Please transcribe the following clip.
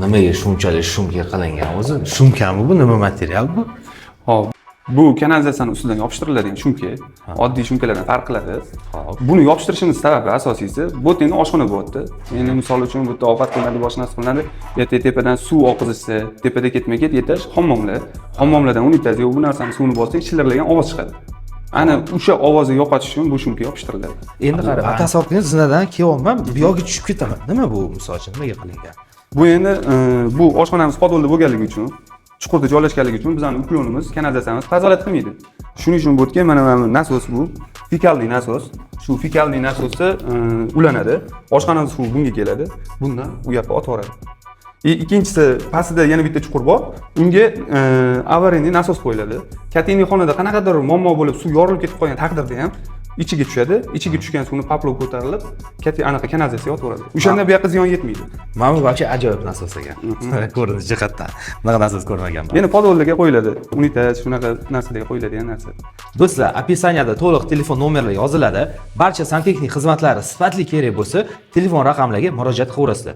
Nimaga shunchalik шумка qilingan o'zi? Шумка mi bu, nima material bu? Hop, bu kanalizatsiyani ustidan yopishtiriladigan шумка, oddiy шумка lardan farq qiladi. Hop. Buni yopishtirishimiz sababi asosiysi, bu yerda endi oshxona bo'lyapti. Endi misol uchun bu yerda ovqat qilinadi, boshqa narsa qilinadi. Ertaga tepadan suv oqizishsa, tepada ketma-ket этаж, hammomlar. Hammomlardan unitaz yo'q, bu narsani suvini bossang, shildirlagan ovoz chiqadi. Ana o'sha ovozni yo'qotish uchun bu шумка yopishtiriladi. Endi qara, tasavvur qiling, zinadan kelyapman, bu yoqqa tushib ketaman. Nima bu, misol uchun, nimaga qilingan? Bu endi bu oshxonamiz подвал da bo'lganligi uchun, chuqurda joylashganligi uchun bizani уклон imiz, kanalizatsiyamiz позволять qilmaydi. Shuning uchun bu yerga mana bu nasos bu, фекальный nasos. Shu фекальный nasosi ulanadi. Oshxona suvi bunga keladi. Bundan u yoqqa otib yuboradi. И ikkinchisi, pastida yana bitta chuqur bor. Unga аварийный nasos qo'yiladi. Котельный xonada qanaqadir muammo bo'lib, suv yorilib ketib qolgan taqdirda ham ichiga tushadi. Ichiga tushgan suvni поплав ko'tarilib, katta anaqa kanalizatsiyaga otib yuboradi. O'shanda bu yoqqa ziyon yetmaydi. Mana bu вообще ajoyib nasos ekan. Ko'rinish jihatdan. Bunaqa nasos ko'rmaganman. Yana подвал larga qo'yiladi. Unitaz, shunaqa narsalarga qo'yiladigan narsa. Do'stlar, описание da to'liq telefon nomerlari yoziladi. Barcha santexnik xizmatlari sifatli kerak bo'lsa, telefon raqamlariga murojaat qilaverasizlar.